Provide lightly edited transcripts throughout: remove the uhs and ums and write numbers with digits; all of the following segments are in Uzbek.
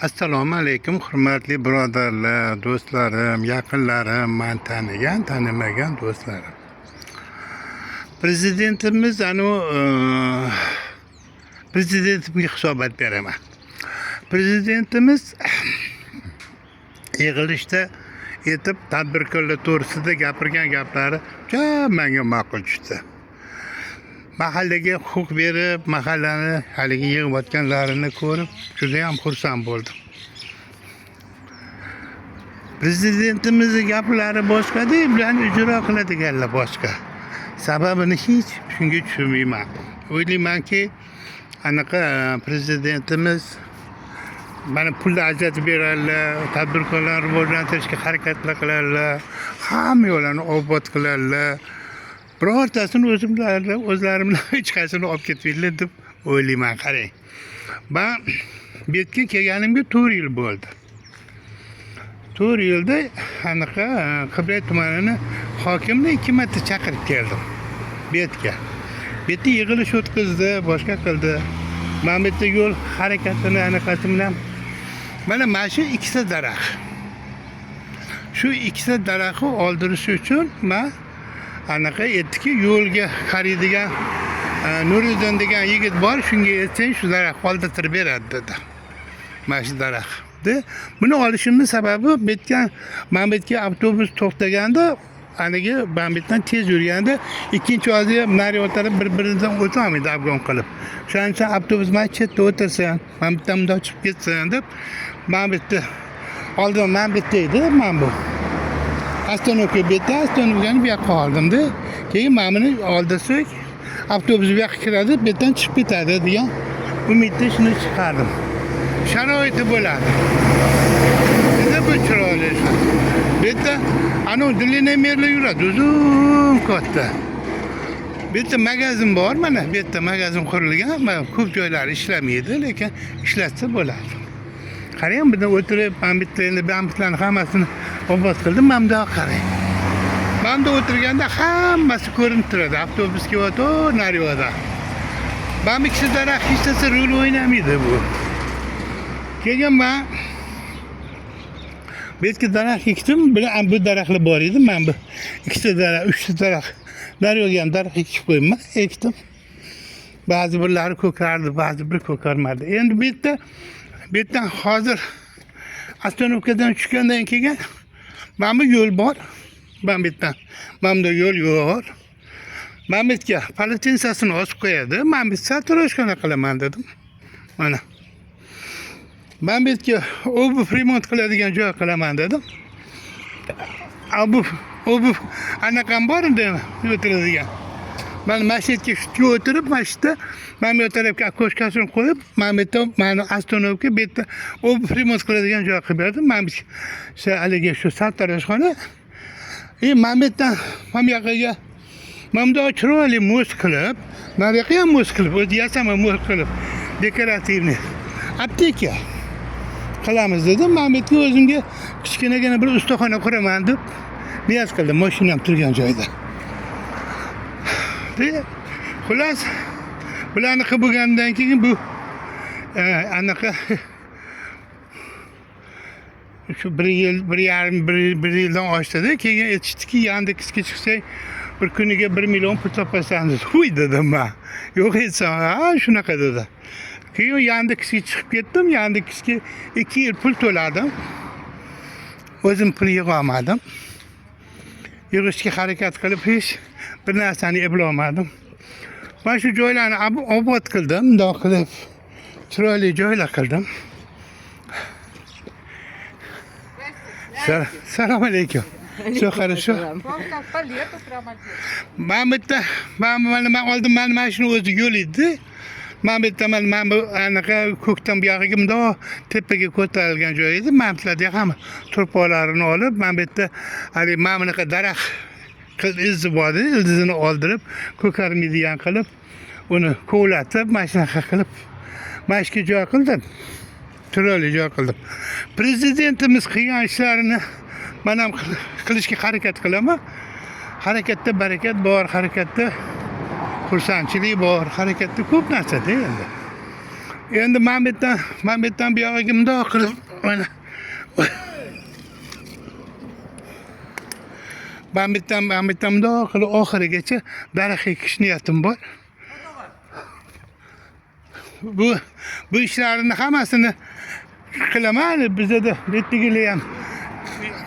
Assalomu alaykum, hurmatli birodarlar, do'stlarim, yaqinlarim, man tanigan, tanimagan do'stlarim. Prezidentimiz anu prezidentimga hisobot beraman. Prezidentimiz yig'ilishda aytib, tadbirkorlar to'g'risida gapirgan gaplari juda menga ma'qul tushdi. Mahallaga huquq berib, mahallani haligi yig'ayotganlarini ko'rib judayam xursand bo'ldim. Prezidentimizni gaplari boshqada, bularni ijro qiladiganlar boshqa. Sababini hech shunga tushunmayman. O'ylaymanki, anaqa prezidentimiz mana pulni ajratib beradilar, tadbirkorlarni rivojlantirishga harakatlar qiladilar, hamma yo'llarni obod qiladilar. Birortasini o'zimlar o'zlari bilan hech qaysini olib ketmaydilar deb o'ylayman. Qarang. Man bu yerga kelganimga 4 yil bo'ldi. 4 yilda anaqa Qibray tumanini hokimini 2 marta chaqirib keldim bu yerga. Bu yerda yig'ilish o'tkazdi, boshqa qildi. Mana bu yerda yo'l harakatini anaqasi bilan mana shu ikkita daraxt. Shu ikkita daraxtni oldirish uchun man anaqa aytdiki, yo'lga qaraydigan Nuriddin degan yigit bor, shunga aytsang, shu daraxt oldirtirib beradi dedi. Mana shu daraxtni. Buni olishimning sababi bu yerga, mana bu yerga avtobus to'xtaganda, haligi mana bu yerdan tez yurganda ikkinchi yoqda ham nari taraf bir-biridan o'tolmaydi обгон qilib. Shuning uchun avtobus mana chetda o'tirsin, mana bu yerdan bundoq chiqib ketsin deb mana bu yerda oldin mana bu yerda edi mana bu. Остановка bu yerda, остановка ni bu yoqqa oldimda. Keyin mana buni oldirsak, avtobus bu yoqqa kiradi, bu yerdan chiqib ketadi degan umidda shuni chiqardim. Sharoiti bo'ladi. Juda bu chiroyli. Bu yerda anavi длинномер lar yuradi, uzun katta. Bu yerda magazin bor mana, bu yerda magazin qurilgan, mana ko'p joylari ishlamaydi, lekin ishlatsa bo'ladi. Qarang, bu yerda o'tirib, mana bu yerda endi bambutlarni hammasini obod qildim, mana bundoq qarang. Mana bunda o'tirganda hammasi ko'rinib turadi. Avtobus kelyapti, o naryoqda. Mana bu ikkita daraxt hech narsa rol o'ynamaydi bu. Keyin man bu yerga daraxt ekdim, bu daraxtlar bor edi, mana bu ikkita daraxt, uchta daraxt. Daryoga ham daraxt ekib qo'yibman, ekdim. Ba'zi birlari ko'kardi, ba'zi biri ko'karmadi. Endi bu yerdan hozir остановка dan tushgandan keyin mana bu yo'l bor. Mana bu yerdan mana bunda yo'l yo'q. Mana bu yerga полотенца sini osib qo'yadi. Mana bu sartaroshxona qilaman dedim. Mana. Mana bu yerga обувь remont qiladigan joy qilaman dedim. Обувь anaqam bor edi o'tiradigan. Mana shu yerga shutga o'tirib, mana shu yerda mana bu tarafga окошка sini qo'yib, mana bu yerda mana остановка, bu yerda обувь remont qiladigan joy qilib berdim. Mana bu shu haligi shu sartaroshxona. И mana bu yerdan mana bu yoqqa mana bundoq chiroyli мост qilib, mana bu yoqqa ham мост qilib, o'zi yasama мост qilib, декоративный apteka qilamiz dedim. Mana bu yerga o'zimga kichkinagina bir ustaxona quraman deb niyat qildim, mashinam turgan joyda. De, xullas, bularni qilib bo'lgandan keyin bu anaqa shu bir yil, bir yarim, bir yildan oshdida. Keyin aytishdiki, Yandexga chiqsang, bir kuniga 1 million pul topasan dedi. Huy dedim man. Yo'q aytsam, ha shunaqa dedi. Keyin Yandexga chiqib ketdim. Yandexga 2 yil pul to'ladim. O'zim pul yig'olmadim. Yig'ishga harakat qilib hech bir narsani eplolmadim. Mana shu joylarni obod qildim, bundoq qilib chiroyli joylar qildim. Salom alaykum. Все хорошо? Вам как по лету прям одет. Mana bu yerda mana oldin mana shuni o'zi yo'l edi. Mana bu yerda mana bu anaqa ko'kdan bu yog'iga bundoq tepaga ko'tarilgan joy edi. Mana bu yerlarda hamma turpoqlarini olib, mana bu yerda haligi mana bunaqa daraxt izi bor edi, ildizini oldirib, ko'karmaydigan qilib, uni kovlatib, mana shunaqa qilib, mana shu joy qildim. Chiroyli joy qildim. Prezidentimiz qilgan ishlarini man ham qilishga harakat qilaman. Harakatda barakat bor, harakatda xursandchilik bor, harakatda ko'p narsada endi. Endi mana bu yerdan bu yog'iga mundoq qilib, mana bu yerdan mundoq qilib oxirigacha daraxt ekish niyatim bor. Bu ishlarni hammasini qilaman. Bizada bu yerdagilar ham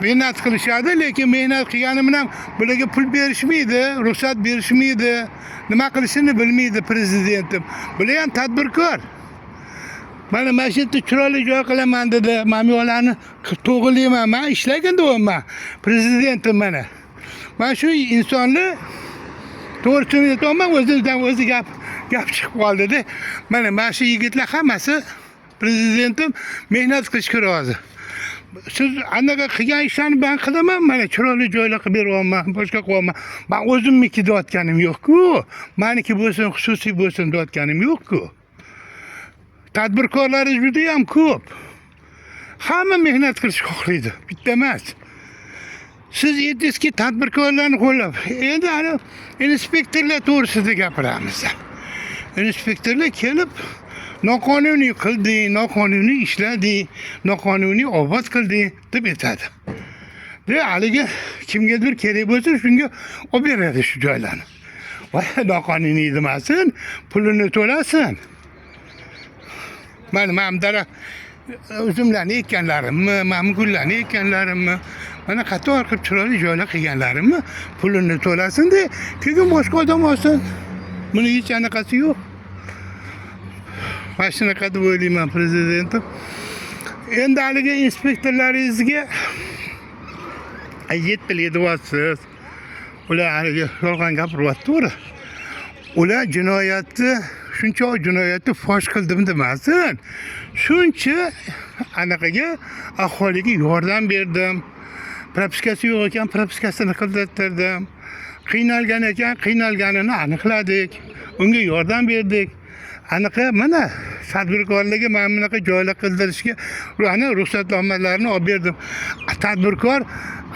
mehnat qilishadi, lekin mehnat qilgani bilan bularga pul berishmaydi, ruxsat berishmaydi, nima qilishini bilmaydi prezidentim. Bular ham tadbirkor. Mana shu yerda chiroyli joy qilaman dedi. Mana bu yoqlarni to'g'rilayman, man ishlagin deyapman prezidentim. Mana shu insonni to'g'risini aytyapman, o'zidan o'zi gap chiqib qoldida. Mana shu yigitlar hammasi, prezidentim, mehnat qilishga rozi. Siz anaqa qilgan ishlarni man qilaman, mana chiroyli joylar qilib beryapman, boshqa qilyapman. Man o'zimniki deyotganim yo'q-ku, maniki bo'lsin, xususiy bo'lsin deyotganim yo'q-ku. Tadbirkorlar judayam ko'p, hamma mehnat qilishni xohlaydi, bitta emas. Siz aytdingizki, tadbirkorlarni qo'llab, endi ana inspektorlar to'g'risida gapiramiz. Inspektorlar kelib noqonuniy qilding, noqonuniy ishlading, noqonuniy obod qilding deb aytadi de. Haligi kimgadir kerak bo'lsa, shunga olib beradi shu joylarni. Voy, noqonuniy demasin, pulini to'lasin. Mana bu daraxt uzumlarni ekkanlarimni, mana bu gullarni ekkanlarimni, mana qator qilib chiroyli joylar qilganlarimni pulini to'lasin-da, keyin boshqa odam olsin. Buni hech anaqasi yo'q. Mana shunaqa deb o'ylayman, prezidentim. Endi haligi inspektorlaringizga 7 yil deyapsiz. Ular haligi yolg'on gapiryapti, to'g'ri. Ular jinoyatni, shuncha jinoyatni fosh qildim demasin. Shuncha anaqaga, aholiga yordam berdim. Propiskasi yo'q ekan, propiskasini qildirtirdim. Qiynalgan ekan, qiynalganini aniqladik, unga yordam berdik. Anaqa mana tadbirkorlarga mana bunaqa joylar qildirishga ana ruxsatnomalarni olib berdim. Tadbirkor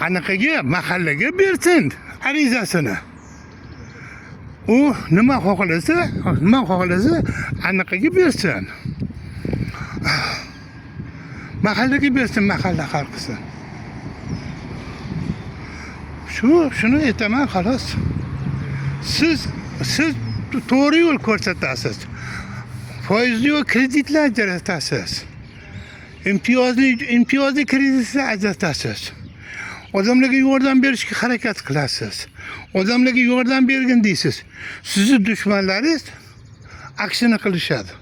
anaqaga, mahallaga bersin arizasini. U nima xohlasa anaqaga bersin, mahallaga bersin, mahalla hal qilsin. Shuni aytaman, xolos. Siz to'g'ri yo'l ko'rsatasiz, foizli yo'q kreditlar ajratasiz, imtiyozli kreditlar ajratasiz, odamlarga yordam berishga harakat qilasiz, odamlarga yordam bergin deysiz. Sizni dushmanlaringiz aksini qilishadi.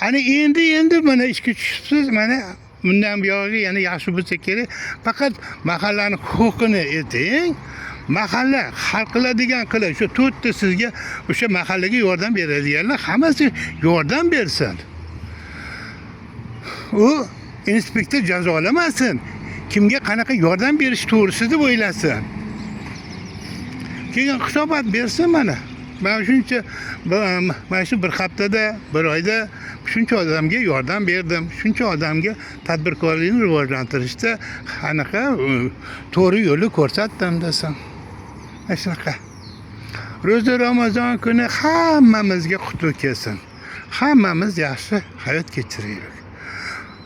Ana endi mana ishga tushibsiz. Mana bundan buyog'iga yana yaxshi bo'lsa kerak. Faqat mahallani huquqini ayting, mahalla hal qiladigan qilib, shu to'rtta sizga o'sha mahallaga yordam beradiganlar hammasi yordam bersin. U inspektor jazolamasin, kimga qanaqa yordam berish to'g'risida o'ylasin, keyin hisobot bersin. Mana man shuncha, mana shu bir haftada, bir oyda shuncha odamga yordam berdim, shuncha odamga tadbirkorlikni rivojlantirishda anaqa to'g'ri yo'lni ko'rsatdim desam. Mana shunaqa. Ro'za Ramazon kuni hammamizga qutlug' kelsin, hammamiz yaxshi hayot kechiraylik.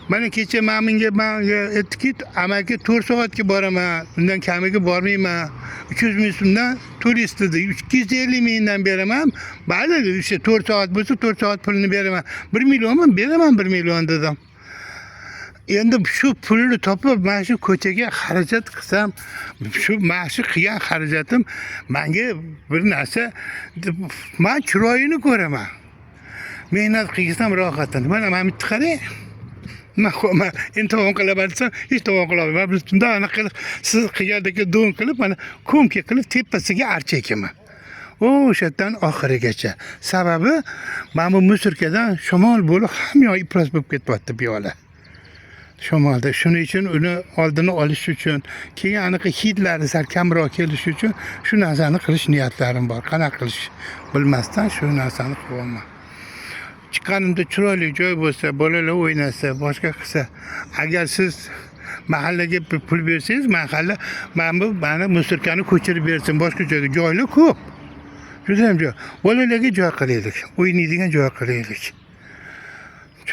Mana kecha mana bunga manga aytdiki, amaki, 4 soatga boraman, undan kamiga bormayman, 300 ming so'mdan to'laysiz dedi. 250 mingdan beraman, mayli, o'sha 4 soat bo'lsa, 4 soat pulini beraman. 1 millionmi, beraman, 1 million dedim. Endi shu pulni topib mana shu ko'chaga xarajat qilsam, shu mana shu qilgan xarajatim manga bir narsa, man chiroyini ko'raman. Mehnat qilsam rohatini. Mana bu yerda qarang. Man endi tovon qilaman desam, hech tovon qilolmayman. Biz bundoq anaqa qilib, siz qilgandek do'ng qilib, mana ko'mka qilib, tepasiga archa ekaman o'sha yerdan oxirigacha. Sababi mana bu мусорка dan shamol bo'lib, hamma yoq iflos bo'lib ketyapti piyola shamolda. Shuning uchun uni oldini olish uchun, keyin anaqa hidlari sal kamroq kelishi uchun shu narsani qilish niyatlarim bor. Qanaqa qilish bilmasdan shu narsani qilyapman. Chiqqanimda chiroyli joy bo'lsa, bolalar o'ynasa, boshqa qilsa. Agar siz mahallaga pul bersangiz, mahalla mana bu mana мусорка ni ko'chirib bersin boshqa joyga. Joylar ko'p, judayam joy. Bolalarga joy qilaylik, o'ynaydigan joy qilaylik.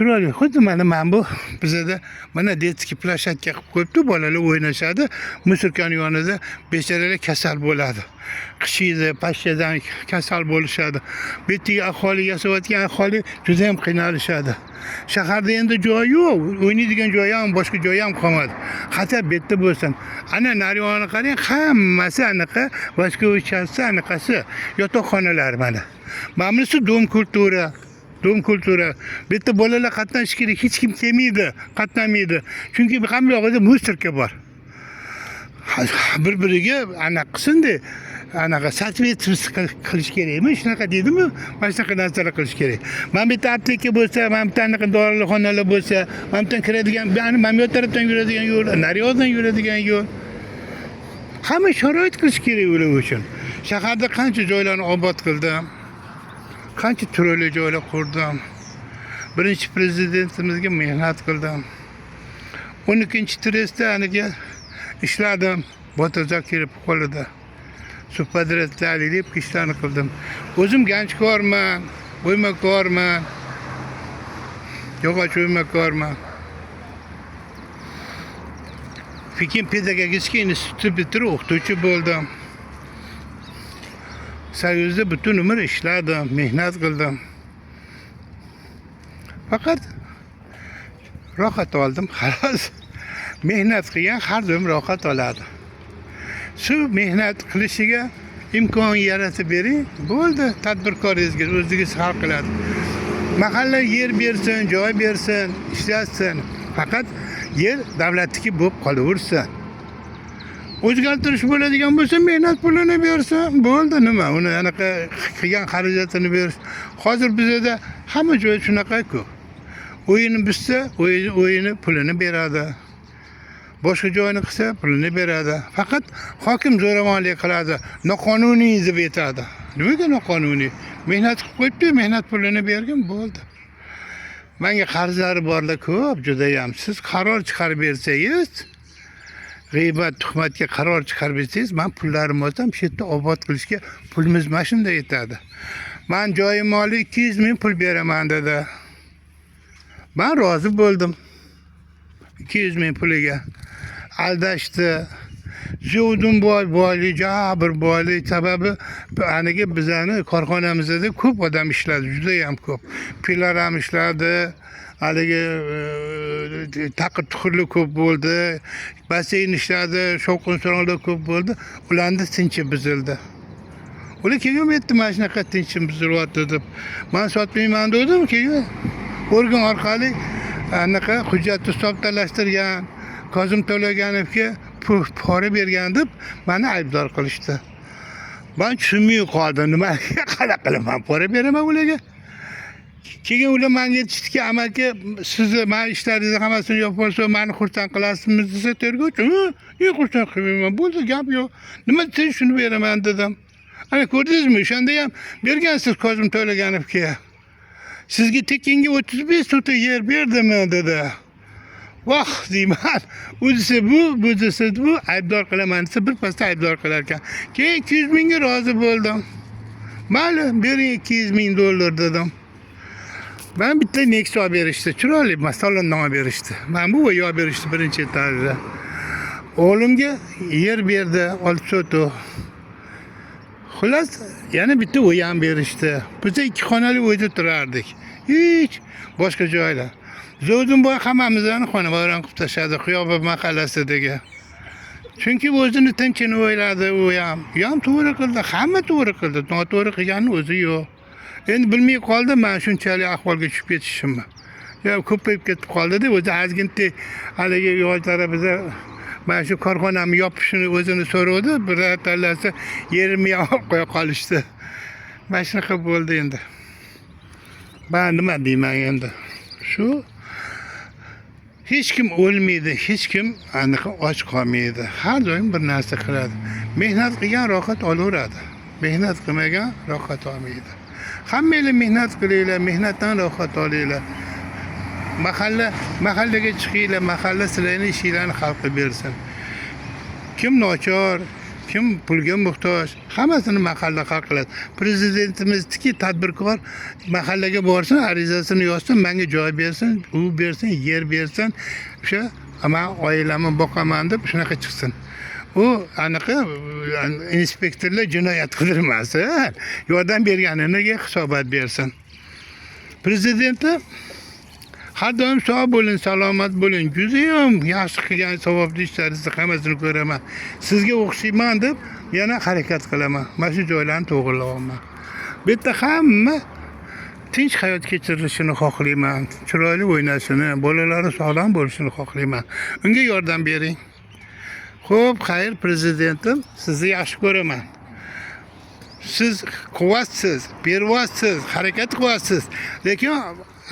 Chiroyli, xuddi mana bu bizada mana детский площадка qilib qo'yibdi, bolalar o'ynashadi. Мусорка ni yonida bechoralar kasal bo'ladi. Qishiydi, pashshadan kasal bo'lishadi. Bu yerdagi aholi, yashayotgan aholi juda ham qiynalishadi. Shaharda endi joy yo'q, o'ynaydigan joyi ham, boshqa joyi ham qolmadi. Xatar bu yerda bo'lsin. Ana naryog'ini qarang, hammasi anaqa войсковой часть anaqasi, yotoqxonalar mana. Mana bunisi дом культура. Дом культура. Bu yerda bolalar qatnashishi kerak, hech kim kelmaydi, qatnamaydi. Chunki hamma yog'ida мусорка bor. Bir-biriga anaqa qilsin-da, anaqa соответствие qilish kerakmi? Shunaqa deydimi? Mana shunaqa narsalar qilish kerak. Mana bu yerda apteka bo'lsa, mana bu yerda anaqa dorixonalar bo'lsa, mana bu yerdan kiradigan, mana bu tarafdan yuradigan yo'l, naryoqdan yuradigan yo'l. Hamma sharoit qilish kerak ular uchun. Shaharda qancha joylarni obod qildim. Qancha chiroyli joylar qurdim. Birinchi prezidentimizga mehnat qildim. 12-trestda aniga ishladim. Botir Zokirov qo'lida. Субподряд deb ishlarni qildim. O'zim ganchkorman, o'ymakorman. Yog'och o'ymakorman. Pekin pedagogический institutni bitirib o'qituvchi bo'ldim. Союз da butun umr ishladim, mehnat qildim. Faqat rohat oldim, xolos. Mehnat qilgan har doim rohat oladi. Shu mehnat qilishiga imkon yaratib bering, bo'ldi. Tadbirkoringizga o'zingiz hal qiladi. Mahalla yer bersin, joy bersin, ishlatsin. Faqat yer davlatniki bo'lib qolaversin. O'zgartirish bo'ladigan bo'lsa, mehnat pulini bersin, bo'ldi nima? Uni anaqa qilgan xarajatini berish. Hozir bizada hamma joy shunaqa-ku. O'yini buzsa, o'yini pulini beradi. Boshqa joyini qilsa, pulini beradi. Faqat hokim zo'ravonlik qiladi, noqonuniy deb aytadi. Nimaga noqonuniy? Mehnat qilib qo'yibdi, mehnat pulini bergin, bo'ldi. Menga qarzlari borlar ko'p, judayam. Siz qaror chiqarib bersangiz, g'iybat, tuhmatga qaror chiqarib bersangiz, man pullarimni olsam, shu yerda obod qilishga pulimiz mana shunday yetadi. Man joyimni olib 200 ming pul beraman dedi. Man rozi bo'ldim. 200 ming puliga. Aldashdi. Ziyoddin boy boylik, ja bir boylik sababi anigi bizani korxonamizda ko'p odam ishladi, juda ham ko'p. Pilar ham ishladi. Haligi taqir tuqirlar ko'p bo'ldi. Basseyn ishladi, shovqin suronlar ko'p bo'ldi. Ularni tinchi buzildi. Ular keyin aytdi, mana shunaqa tinchim buzilyapti deb. Man sotmayman dedim, keyin organ orqali anaqa hujjatni soxtalashtirgan, Kozim To'laganovga pul pora bergan deb mani aybdor qilishdi. Man tushunmay qoldim, nima qanaqa qilaman, pora beraman ularga. Keyin ular menga aytishdiki, amaki, sizni mani ishlaringizni hammasini yopib olsa, mani xursand qilasizmi desa tergovchi, "Yo'q, xursand qilmayman, bo'ldi, gap yo'q. Nima desangiz shuni beraman" dedim. Ana ko'rdingizmi, o'shanda ham bergansiz Kozim To'laganovga. Sizga tekinga 35 sotix yer berdimi dedi. Voh deyman. U desa bu, bu desa bu, aybdor qilaman desa bir pasda aybdor qilar ekan. Keyin 200 mingga rozi bo'ldim. Mayli, bering 200 ming dollar dedim. Man bitta Nexia olib berishdi. Chiroyli salondan olib berishdi. Mana bu olib berishdi birinchi etajda. O'g'limga yer berdi, 6 sotix. Xullas, yana bitta uy ham berishdi. Biz ikki xonali uyda turardik. Hech boshqa joylar. Zovdinboy hammamizni xonavayron qilib tashladi Xiyoba mahallasidagi. Chunki o'zini tinchini o'yladi u ham. U ham to'g'ri qildi, hamma to'g'ri qildi. Noto'g'ri qilganni o'zi yo'q. Endi bilmay qoldim man shunchalik ahvolga tushib ketishimni. Ya ko'payib ketib qoldi-da, o'zi ozginta haligi yo'l tarafida mana shu korxonamni yopishini o'zini so'rovdi, bir tanlasa yerimni ham olib qo'ya qolishdi. Mana shunaqa bo'ldi endi. Man nima deyman endi? Shu hech kim o'lmaydi, hech kim anaqa och qolmaydi. Har doim bir narsa qiladi. Mehnat qilgan rohat olaveradi. Mehnat qilmagan rohat olmaydi. Hammanglar mehnat qilinglar, mehnatdan rohat olinglar. Mahallaga chiqinglar, mahalla sizlarni ishinglarni hal qilib bersin. Kim nochor, Kim pulga muhtoj, hammasini mahalla hal qiladi. Prezidentimizniki tadbirkor mahallaga borsin, arizasini yozsin, menga joy bersin, uy bersin, yer bersin, o'sha man oilamni boqaman deb shunaqa chiqsin. U anaqa inspektorlar jinoyat qidirmasin, yordam berganiga hisobot bersin. Prezidenti har doim sog' bo'ling, salomat bo'ling. Judayam yaxshi qilgan savobli ishlaringizni hammasini ko'raman. Sizga o'xshayman deb yana harakat qilaman. Mana shu joylarni to'g'irlayapman. Bu yerda hamma tinch hayot kechirishini xohlayman, chiroyli o'ynashini, bolalari sog'lom bo'lishini xohlayman. Unga yordam bering. Xo'p, xayr, prezidentim, sizni yaxshi ko'raman. Siz quvvatsiz, pervozsiz, harakat qilyapsiz, lekin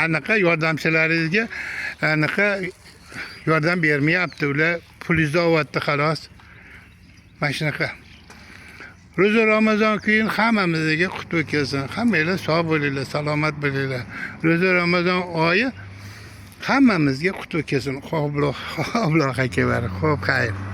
anaqa yordamchilaringizga anaqa yordam bermayapti. Ular pulingizni olyapti, xolos. Mana shunaqa. Ro'za Ramazon keyin hammamizga qutlu kelsin. Hammanglar sog' bo'linglar, salomat bo'linglar. Ro'za Ramazon oyi hammamizga qutlu kelsin. Xo'p, aka. Xo'p, xayr.